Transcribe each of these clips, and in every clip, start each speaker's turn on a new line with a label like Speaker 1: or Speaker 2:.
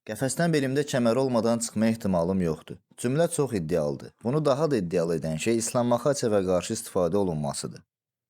Speaker 1: Qəfəsdən belimdə kəmər olmadan çıxma ehtimalım yoxdur. Cümlə çox iddialıdır. Bunu daha da iddialı edən şey İslam Maxaçevə qarşı istifadə olunmasıdır.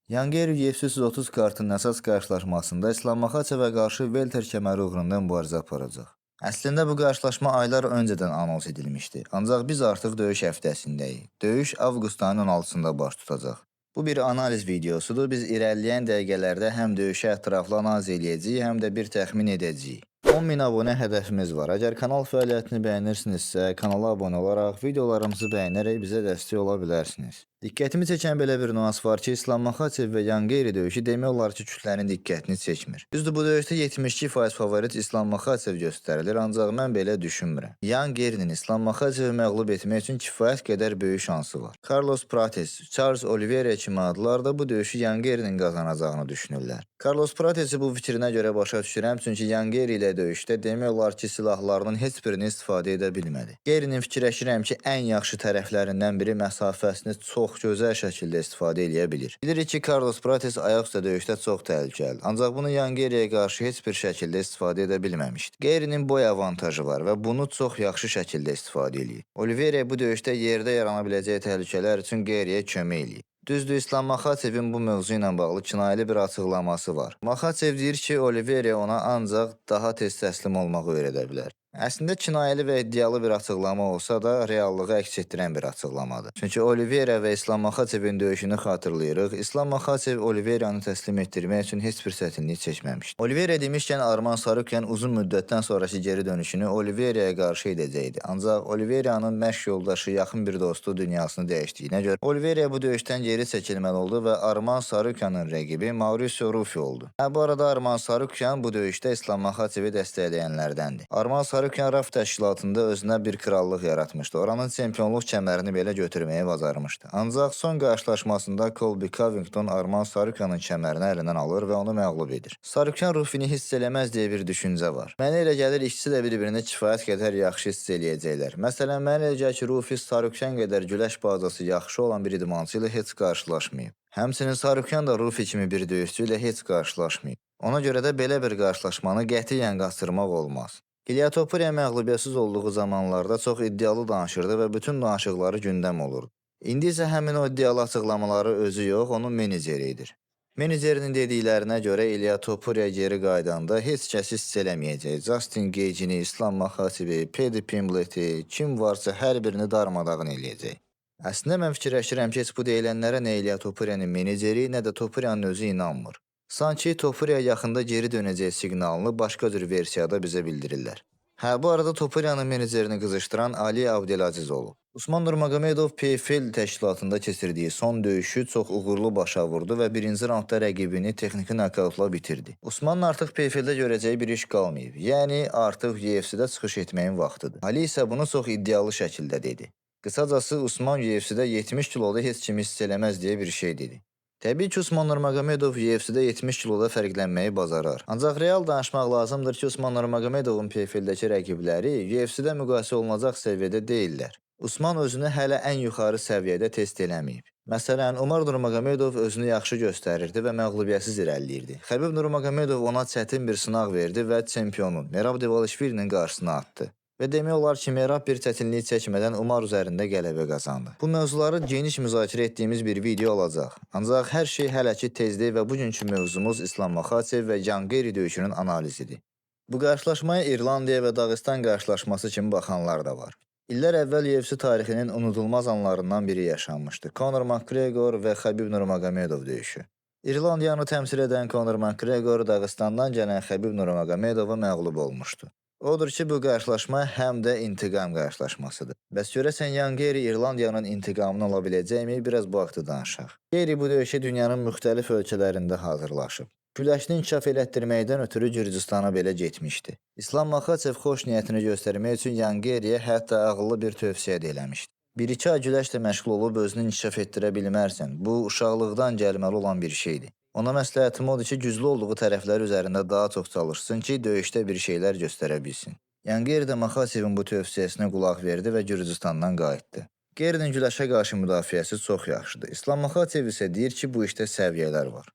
Speaker 1: Yan Geri UFC 330 kartının əsas qarşılaşmasında İslam Maxaçevə qarşı welter kəməri uğrunda mübarizə aparacaq. Əslində bu qarşılaşma aylar öncədən anons edilmişdi. Ancaq biz artıq döyüş həftəsindəyik. Döyüş avqust ayının 16-sında baş tutacaq. Bu bir analiz videosudur. Biz irəliləyən dəqiqələrdə həm döyüşü ətraflı analiz eləyəcəyik, həm də bir təxmin edəcəyik. 10.000 abunə hədəfimiz var. Əgər kanal fəaliyyətini bəyənirsinizsə, kanala abunə olaraq, videolarımızı bəyənərək bizə dəstək ola bilərsiniz. Diqqətimi çəkən belə bir nüans var ki, İslam Maxaçev və Yan Geyri döyüşü demək olar ki, kütlənin diqqətini çəkmir. Düzdür, bu döyüşdə 72% favorit İslam Maxaçev göstərilir, ancaq mən belə düşünmürəm. Yan Geyrinin İslam Maxaçevi məğlub etmək üçün kifayət qədər böyük şansı var. Carlos Prates, Charles Oliveira kimi adlar da bu döyüşü Yan Geyrinin qazanacağını düşünürlər. Carlos Pratesi bu fikrinə görə başa düşürəm, çünki Yan Geyri ilə döyüşdə demək olar ki, silahlarının heç birini istifadə edə bilmədi. Geyrinin fikirləşirəm ki, ən yaxşı tərəflərindən biri məsafəsini çox gözəl şəkildə istifadə eləyə bilir. Bilirik ki, Carlos Prates ayaq üstə döyüşdə çox təhlükəlidir. Ancaq bunu Yan Geyriyə qarşı heç bir şəkildə istifadə edə bilməmişdi. Geyrinin boy avantajı var və bunu çox yaxşı şəkildə istifadə eləyir. Oliveira bu döyüşdə yerdə yarana biləcək təhlükələr üçün Geyriyə kömək eləyir. Düzdür, İslam Maxaçevin bu mövzu ilə bağlı kinayeli bir açıqlaması var. Maxaçev deyir ki, Oliveira ona ancaq daha tez təslim olmağı öyrədə bilər. Əslində kinayeli və iddialı bir açıqlama olsa da, reallığı əks etdirən bir açıqlamadır. Çünki Oliveira və İslam Maxaçevin döyüşünü xatırlayırıq. İslam Maxaçev Oliveiranı təslim etdirmək üçün heç bir çətinlik çəkməmişdi. Oliveira demişkən Arman Sarukyan uzun müddətdən sonraki geri dönüşünü Oliveiraya qarşı edəcəkdi. Ancaq Oliveiranın məşq yoldaşı, yaxın bir dostu dünyasını dəyişdiyinə görə Oliveira bu döyüşdən geri çəkilməli oldu və Arman Sarukyanın rəqibi Mauricio Rufi oldu. Hə, bu arada Arman Sarukyan bu döyüşdə İslam Maxaçevi dəstəkləyənlərdəndir. Arman Sarukyan RAF təşkilatında özünə bir krallıq yaratmışdı. Oranın çempionluq kəmərini belə götürməyi bacarmışdı. Ancaq son qarşılaşmasında Colby Covington Arman Sarukyanın kəmərini əlindən alır və onu məğlub edir. Sarukyan Rufini hiss eləməz deyə bir düşüncə var. Mənə elə gəlir ikisi də bir-birini kifayət qədər yaxşı hiss eləyəcəklər. Məsələn, mənə elə gəlir ki, Rufi Sarukyan qədər güləş bazası yaxşı olan bir idmançı ilə heç qarşılaşmayıb. Həmçinin Sarukyan da Rufi kimi bir döyüşçü ilə heç qarşılaşmayıb. Ona görə də belə bir qarşılaşmanı qətiyyən qaçırmaq olmaz. İlya Topuria məğlubiyyətsiz olduğu zamanlarda çox iddialı danışırdı və bütün danışıqları gündəm olurdu. İndi isə həmin o iddialı açıqlamaları özü yox, onun meneceri edir. Menecerinin dediklərinə görə İlya Topuria geri qayıdanda heç kəs hiss eləməyəcək. Justin Gage'ini, İslam Maxaçevi, Paddy Pimblett-i, kim varsa hər birini darmadağın eləyəcək. Əslində mən fikirləşirəm ki, heç bu deyilənlərə nə İlya Topuria'nın meneceri, nə də Topuria'nın özü inanmır. Sanki Topuria yaxında geri dönəcək siqnalını başqa cür versiyada bizə bildirirlər. Hə, bu arada Topuria'nın menecerini qızışdıran Ali Abdelaziz olub. Usman Nurmagomedov PFL təşkilatında keçirdiyi son döyüşü çox uğurlu başa vurdu və birinci raundda rəqibini texniki nokautla bitirdi. Usmanın artıq PFL-də görəcəyi bir iş qalmayıb. Yəni artıq UFC-də çıxış etməyin vaxtıdır. Ali isə bunu çox iddialı şəkildə dedi. Qısacası Usman UFC-də 70 kiloda heç kimi hiss eləməz deyə bir şey dedi. Təbii ki, Usman Nurmagomedov UFC-də 70 kiloda fərqlənməyi bacarar. Ancaq real danışmaq lazımdır ki, Usman Nurmagomedovun PFL-dəki rəqibləri UFC-də müqayisə olunacaq səviyyədə deyillər. Usman özünü hələ ən yuxarı səviyyədə test eləməyib. Məsələn, Umar Nurmagomedov özünü yaxşı göstərirdi və məğlubiyyətsiz irəliləyirdi. Xəbib Nurmagomedov ona çətin bir sınaq verdi və çempionun Merab Dvalishvilinin qarşısına atdı. Və demək olar ki, Merab bir çətinlik çəkmədən Umar üzərində qələbə qazandı. Bu mövzuları geniş müzakirə etdiyimiz bir video olacaq. Ancaq hər şey hələ ki tezdir və bugünkü mövzumuz İslam Maxaçev və Yan Geyri döyüşünün analizidir. Bu qarşılaşmaya İrlandiya və Dağıstan qarşılaşması kimi baxanlar da var. İllər əvvəl UFC tarixinin unudulmaz anlarından biri yaşanmışdı. Conor McGregor və Xəbib Nurmagomedov döyüşü. İrlandiyanı təmsil edən Conor McGregor Dağıstandan gələn Xəbib Nurmagomedova məğlub olmuşdu. Odur ki, bu qarşılaşma həm də intiqam qarşılaşmasıdır. Bəs görəsən Yan Geyri İrlandiyanın intiqamını ala biləcəkmi? Biraz bu haqda danışaq. Geyri bu döyüşə dünyanın müxtəlif ölkələrində hazırlaşıb. Güləşini inkişaf elətdirməkdən ötürü Gürcüstana belə getmişdi. İslam Maxaçev xoş niyyətini göstərmək üçün Yan Geyriyə hətta ağıllı bir tövsiyə də eləmişdi. Bir-iki ay güləşlə məşğul olub özünü inkişaf etdirə bilmərsən. Bu uşaqlıqdan gəlməli olan bir şeydir. Ona məsləhətim odur ki, güclü olduğu tərəflər üzərində daha çox çalışsın ki, döyüşdə bir şeylər göstərə bilsin. Yan Geyri də Maxaçevin bu tövsiyəsinə qulaq verdi və Gürcüstandan qayıtdı. Geyrinin güləşə qarşı müdafiəsi çox yaxşıdır. İslam Maxaçev isə deyir ki, bu işdə səviyyələr var.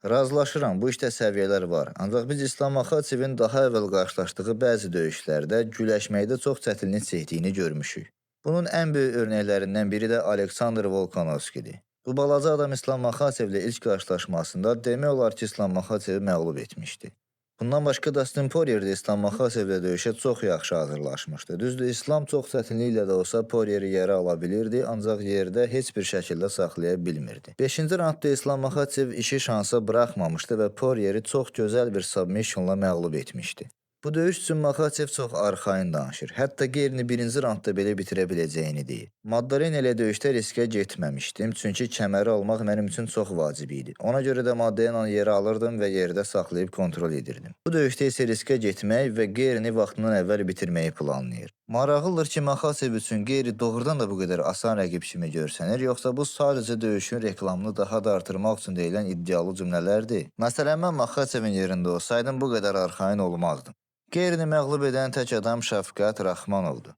Speaker 1: Razılaşıram, bu işdə səviyyələr var. Ancaq biz İslam Maxaçevin daha əvvəl qarşılaşdığı bəzi döyüşlərdə güləşməkdə çox çətinlik çəkdiyini görmüşük. Bunun ən böyük örnəklərindən biri də Aleksandr Volkanovskidir. Bu balaca adam İslam Maxaçevlə ilk qarşılaşmasında demək olar ki, İslam Maxaçevi məğlub etmişdi. Bundan başqa Dustin Poirier də İslam Maxaçevlə döyüşə çox yaxşı hazırlaşmışdı. Düzdür, İslam çox çətinliklə də olsa Poirieri yerə ala bilirdi, ancaq yerdə heç bir şəkildə saxlaya bilmirdi. 5-ci raundda İslam Maxaçev işi şansa buraxmamışdı və Poirieri çox gözəl bir submissionla məğlub etmişdi. Bu döyüş üçün Maxaçev çox arxayın danışır. Hətta Qeyrini birinci raundda belə bitirə biləcəyini deyir. Maddalena ilə döyüşdə riskə getməmişdim, çünki kəməri almaq mənim üçün çox vacib idi. Ona görə də Maddalenanı yerə alırdım və yerdə saxlayıb kontrol edirdim. Bu döyüşdə isə riskə getmək və Qeyrini vaxtından əvvəl bitirməyi planlayır. Maraqlıdır ki, Maxaçev üçün Qeyri doğrudan da bu qədər asan rəqib kimi görsənir, yoxsa bu sadəcə döyüşün reklamını daha da artırmaq üçün deyilən iddialı cümlələrdir? Məsələn, mən Maxaçevin yerində olsaydım bu qədər arxayın olmazdım. Qeyrini məğlub edən tək adam Şəfqət Rəxmanovdur.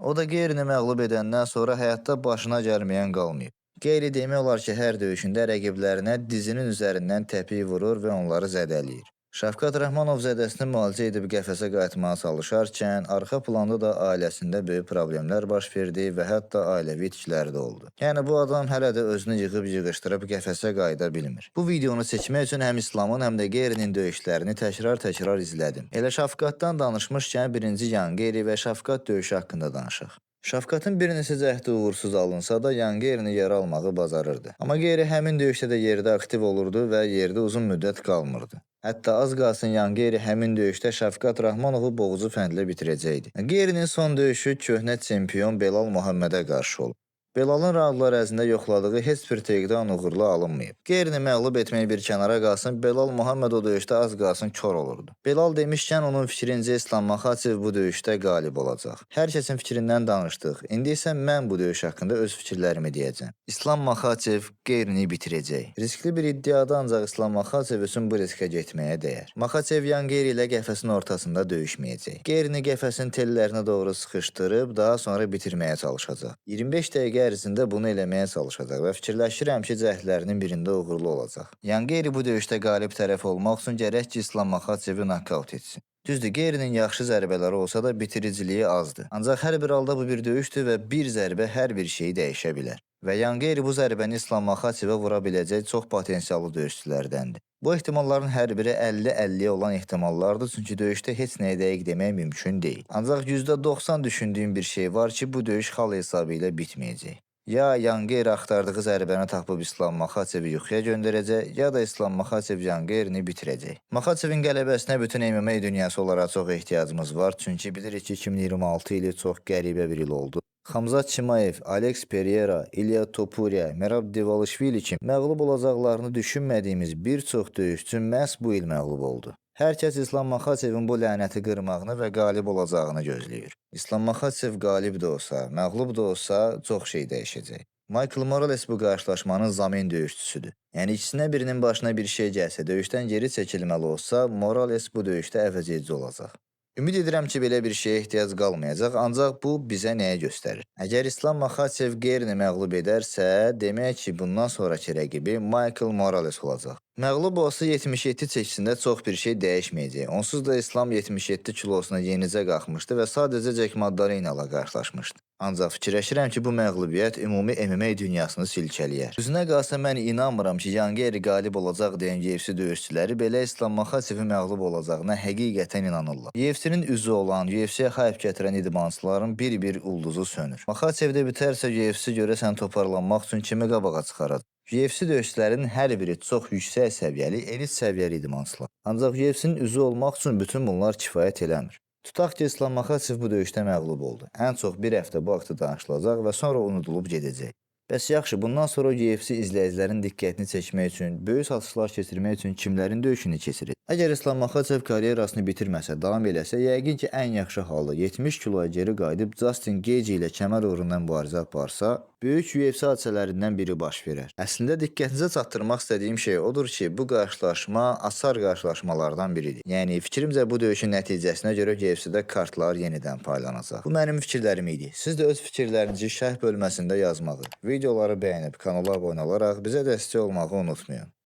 Speaker 1: O da Qeyrini məğlub edəndən sonra həyatda başına gəlməyən qalmayıb. Qeyri demək olar ki, hər döyüşündə rəqiblərinə dizinin üzərindən təpik vurur və onları zədələyir. Şəfqət Rəhmanov zədəsini müalicə edib qəfəsə qayıtmağa çalışarkən, arxa planda da ailəsində böyük problemlər baş verdi və hətta ailəvi itkiləri də oldu. Yəni bu adam hələ də özünü yığıb yığışdırıb qəfəsə qayıda bilmir. Bu videonu çəkmək üçün həm İslamın, həm də Qeyrinin döyüşlərini təkrar-təkrar izlədim. Elə Şəfqətdən danışmışkən birinci Yan Qeyri və Şəfqət döyüşü haqqında danışaq. Şəfqətin bir neçə cəhdi uğursuz alınsa da Yan Qeyrini yerə almağı bacarırdı. Amma Qeyri həmin döyüşdə də yerdə aktiv olurdu və yerdə uzun müddət qalmırdı. Hətta az qalsın Yan Qeyri həmin döyüşdə Şəfqət Rəhmanovu boğucu fəndlə bitirəcəkdi. Qeyrinin son döyüşü köhnə çempion Belal Muhammedə qarşı olub. Belalın raundlar ərzində yoxladığı heç bir takedown uğurlu alınmayıb. Qeyrini məğlub etmək bir kənara qalsın, Belal Muhammed o döyüşdə az qalsın kor olurdu. Belal demişkən onun fikrincə İslam Maxaçev bu döyüşdə qalib olacaq. Hər kəsin fikrindən danışdıq. İndi isə mən bu döyüş haqqında öz fikirlərimi deyəcəm. İslam Maxaçev Qeyrini bitirəcək. Riskli bir iddiada, ancaq İslam Maxaçev üçün bu riskə getməyə dəyər. Maxaçev Yan Qeyri ilə qəfəsin ortasında döyüşməyəcək. Qeyrini qəfəsin tellərinə doğru sıxışdırıb daha sonra bitirməyə çalışacaq. 25 dəqiqə ərzində bunu eləməyə çalışacaq və fikirləşirəm ki, cəhdlərinin birində uğurlu olacaq. Yan Qeyri bu döyüşdə qalib tərəf olmaq üçün gərək ki, İslam Maxaçevi nokaut etsin. Düzdür, Qeyrinin yaxşı zərbələri olsa da bitiriciliyi azdır. Ancaq hər bir halda bu bir döyüşdür və bir zərbə hər bir şeyi dəyişə bilər. Və Yan Qeyri bu zərbəni İslam Maxaçevə vura biləcək çox potensiallı döyüşçülərdəndir. Bu ehtimalların hər biri 50-50-yə olan ehtimallardır, çünki döyüşdə heç nəyə dəqiq demək mümkün deyil. Ancaq %90 düşündüyüm bir şey var ki, bu döyüş xal hesabı ilə bitməyəcək. Ya Yan Qeyri axtardığı zərbəni tapıb İslam Maxaçevi yuxuya göndərəcək, ya da İslam Maxaçev Yan Qeyrini bitirəcək. Maxaçevin qələbəsinə bütün MMA dünyası olaraq çox ehtiyacımız var, çünki bilirik ki, 2026 ili çox qəribə bir il oldu. Xamzat Çimaev, Alex Pereira, İlya Topuria, Merab Dvalishvili kimi məğlub olacaqlarını düşünmədiyimiz bir çox döyüşçü məhz bu il məğlub oldu. Hər kəs İslam Maxaçevin bu lənəti qırmağını və qalib olacağını gözləyir. İslam Maxaçev qalib də olsa, məğlub da olsa çox şey dəyişəcək. Michael Morales bu qarşılaşmanın zamin döyüşçüsüdür. Yəni ikisindən birinin başına bir şey gəlsə, döyüşdən geri çəkilməli olsa, Morales bu döyüşdə əvəzedici olacaq. Ümid edirəm ki, belə bir şeyə ehtiyac qalmayacaq, ancaq bu bizə nəyə göstərir? Əgər İslam Maxaçev Qeyrini məğlub edərsə, demək ki, bundan sonrakı rəqibi Michael Morales olacaq. Məğlub olsa 77 çəkisində çox bir şey dəyişməyəcək. Onsuz da İslam 77 kilosuna yenicə qalxmışdı və sadəcə Jack Maddalena ilə qarşılaşmışdı. Ancaq fikirləşirəm ki, bu məğlubiyyət ümumi MMA dünyasını silkələyər. Düzünə qalsa mən inanmıram ki, Yan Qeyri qalib olacaq deyən UFC döyüşçüləri belə İslam Maxaçevin məğlub olacağına həqiqətən inanırlar. UFC-nin üzü olan, UFC-yə hype gətirən idmançıların bir-bir ulduzu sönür. Maxaçevdə bitərsə UFC görəsən toparlanmaq üçün kimi qabağa çıxaracaq? UFC döyüşçülərinin hər biri çox yüksək səviyyəli, elit səviyyəli idmançılar. Ancaq UFC-nin üzü olmaq üçün bütün bunlar kifayət eləmir. Tutaq ki, İslam Maxaçev bu döyüşdə məğlub oldu. Ən çox bir həftə bu haqda danışılacaq və sonra unudulub gedəcək. Bəs yaxşı, bundan sonra UFC izləyicilərin diqqətini çəkmək üçün, böyük satışlar keçirmək üçün kimlərin döyüşünü keçirir? Əgər İslam Maxaçev karyerasını bitirməsə, davam eləsə, yəqin ki, ən yaxşı halda 70 kiloya geri qayıdıb Justin Gaethje ilə kəmər uğrundan mübarizə aparsa, böyük UFC hadisələrindən biri baş verər. Əslində diqqətinizə çatdırmaq istədiyim şey odur ki, bu qarşılaşma açar qarşılaşmalardan biridir. Yəni fikrimcə bu döyüşün nəticəsinə görə UFC-də kartlar yenidən paylanacaq. Bu mənim fikirlərim idi. Siz də öz fikirlərinizi şərh bölməsində yazmağı, videoları bəyənib kanala abunə olaraq bizə dəstək olmağı unutmayın.